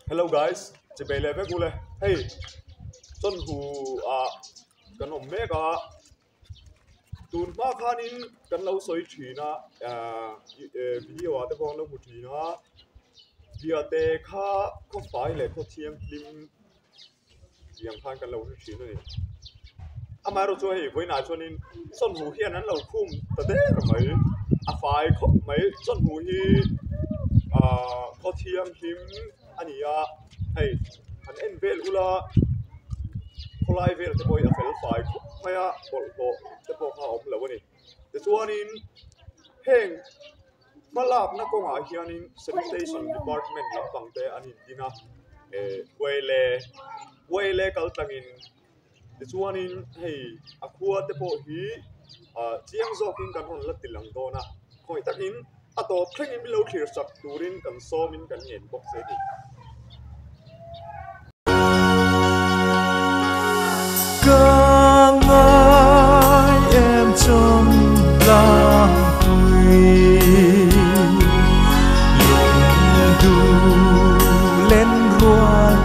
Hello guys, chibei leh vek ule. Hei chawnhu ah kan awm mek a, tun hma khanin kan lo sawi thin a, ahh video ah te pawh an lo hmu thin a, biate kha khawfai leh khaw thianghlim tiang khan kan lo hre thin a ni. Amaherawh chu hei vawiinah chuanin chawnhu hian an lo khum ta der mai, a fai khawp mai. Chawnhu hi ahh khaw thianghlim a ni a, hei han en vel ula khawlai vel te pawh hi a fel fai khawp mai a, bawlhhlawh te pawh kha a awm lo a ni. Tichuanin heng Hmalakna kawngah hianin Sanitation Department lampang te an indin a, eh Uaile Uaile kal tlangin tichuanin hei a khua te pawh hi ah chiang zawkin kan rawn la ti lang dawn a, khawi takin a tawp thlengin min lo thlir sak turin kan sawmin kan ngen bawk che a ni. Ka ngai em chawm tlangpui Lungdu len rual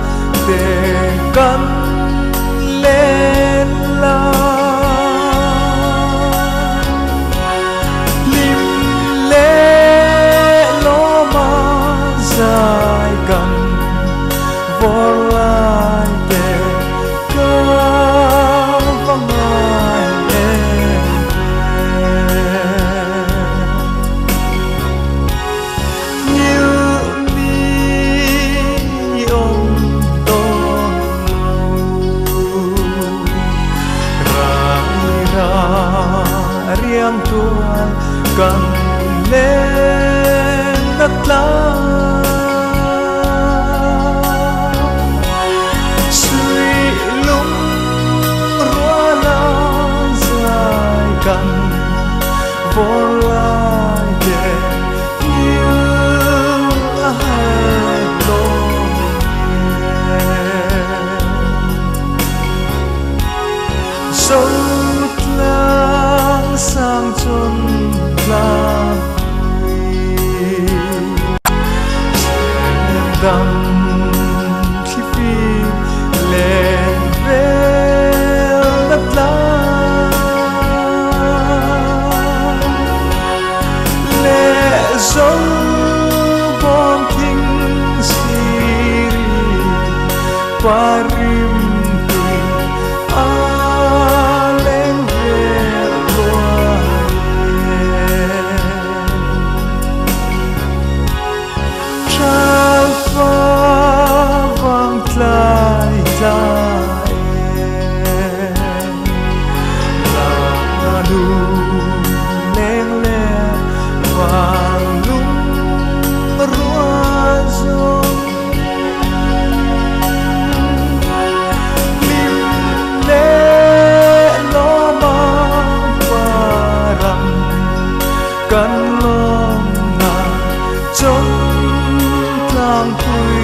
te kan len lai Hlim leh lawma zai kan Vawr lai te ka va ngai em em. Nghilh ni awm dawn lo. Rai ra riang tual kan len na tlang. Suihlung rual a zai kan vawr lai te hil a har dawn em. Zo tlang sang chun tlang Dam thlifim len vel na tlang le zo bawm thing siri parim tui a leng vel luai Thalfa vang tlai tlai e La nu leng le vang lung rual zawng Hlim leh lawma parang kan lawmna chawm tlangpui.